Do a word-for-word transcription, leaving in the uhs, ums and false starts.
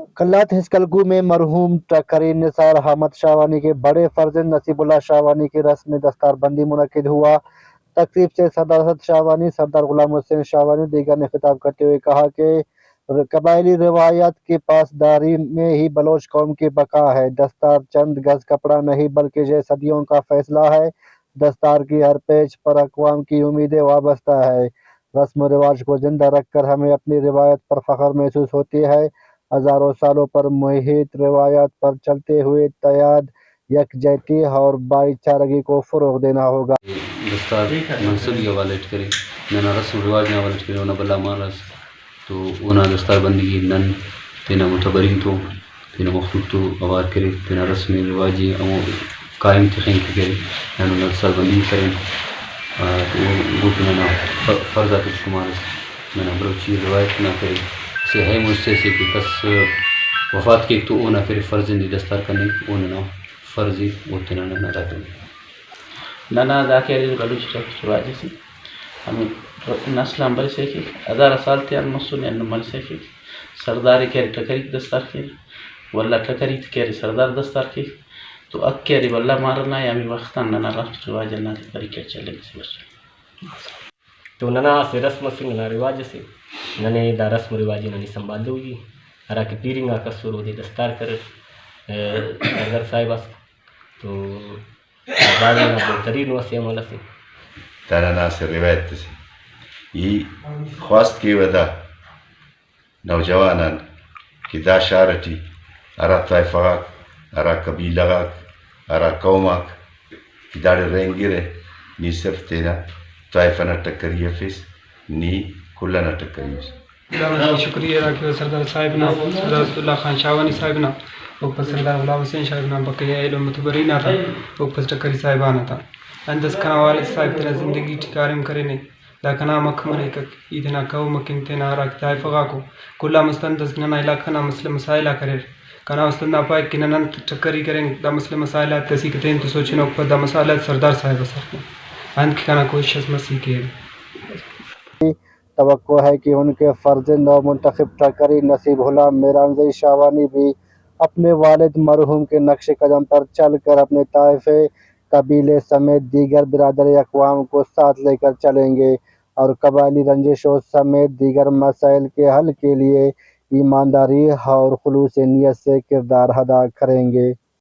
قلات ہسکلگو میں مرحوم ٹکری نثار احمد شاہوانی کے بڑے فرزند نصیب اللہ شاہوانی کی رسم دستار بندی منعقد ہوا۔ تقریب سے صدارت شاہوانی، سردار غلام حسین شاہوانی دیگر نے خطاب کرتے ہوئے کہا کہ قبائلی روایات کی پاسداری میں ہی بلوچ قوم کی بقا ہے۔ دستار چند گز کپڑا نہیں، بلکہ یہ صدیوں کا فیصلہ ہے۔ دستار کی ہر پیچ پر اقوام کی امیدیں وابستہ ہے۔ رسم و رواج کو زندہ رکھ کر ہمیں اپنی روایت پر فخر محسوس ہوتی ہے۔ ہزاروں سالوں پر محیط روایات پر چلتے ہوئے اتحاد، یکجہتی اور بھائی چارگی کو فروغ دینا ہوگا۔ دستار منصبی حوالہ اٹ کرے، ننا رسم و رواج نا حوالہ اٹ کرے، اونا بھلا مار ئس۔ تو اونا دستار بندی نن تینا متبرین تو، تینا مخلوق تو اوار کرے، تینا رسم رواج ءِ ہمو قائم تخنگ کہ کرے، نن اونا دستار بندی کرین۔ آ، تو او گڈ ننا ف-، فرض آتے شمار ئس، ننا بلوچی روایت نا کرے۔ اسہ اہم حصہ سے کہ کس وفات کیک تو اونا کرے فرض اندے دستار کننگ، او ننا فرض ءِ، او تینا نن ادا کننگ۔ ننا دا کہ ارے بلوچ رسم رواج اسے، ہمو نسل آن برسا کیک، ہزار سال تیان مسنے ہندن مرسا کیک۔ سردار ءِ کہ ارے ٹکری تے دستار کیرہ، ولدا ٹکری تے کہ ارے سردار دستار کیک۔ تو حق کہ ارے بھلا مار ئنا یا ہمے وخت آن ننا رسم رواج ہندا طریقہ ٹی چلینگ اسے بس۔ تو ننا اسہ رسم اسے، ننا رواج اسے، ننے دا رسم و رواج ءِ ننے سنبھالوئی ءِ، ہراکہ پیرنگاک اسر اودے دستار کریر، ءِ، سردار صاحب اس۔ تو دا ننا بہترین و اسہ عمل اسے۔ دا ننا اسہ روایت اسے۔ ای خواست کیوہ دا نوجوان آن کہ دا شار ٹی ہرا طائفہ غاک، ہرا قبیلہ غاک، ہرا قوم آک کہ داڑے رہینگرہ، نی صرف تینا طائفہ نا ٹکری ہرفیس، نی کل ئنا ٹکری اس۔ دا مستی شکریہ ادا کیوہ سردار صاحب نا، سردار اسداللہ خان شاہوانی صاحب نا، اوپن سردار غلام حسین صاحب نا، بقیہ ایلو متبرین آتا، اوپن ٹکری صاحبان آتا۔ انت ئس کنا والد صاحب تینا زندگی ٹی کاریم کرینے۔ دا کنا حق مریکک، ای تینا قوم اکن تینا ہرا طائفہ غاکو، کل آن مست انت ئس کہ ننا علاقہ نا مسئلہ مسائل آک اریر۔ کنا است ہندا پائک کہ نن انت ٹکری کرین، دا مسئلہ مسائل آتے اسیکہ تین تو سوچنوک، پد دا مسئلہ آتے سردار صاحب اس ہرفن۔ انت کہ کنا کوشش اس مس ای کین۔ توقع ہے کہ ان کے فرزند اور منتخب ٹکری نصیب اللہ میرانزئی شاہوانی بھی اپنے والد مرحوم کے نقش قدم پر چل کر اپنے طائفے، قبیلے سمیت دیگر برادری اقوام کو ساتھ لے کر چلیں گے اور قبائلی رنجشوں سمیت دیگر مسائل کے حل کے لیے ایمانداری اور خلوص نیت سے کردار ادا کریں گے۔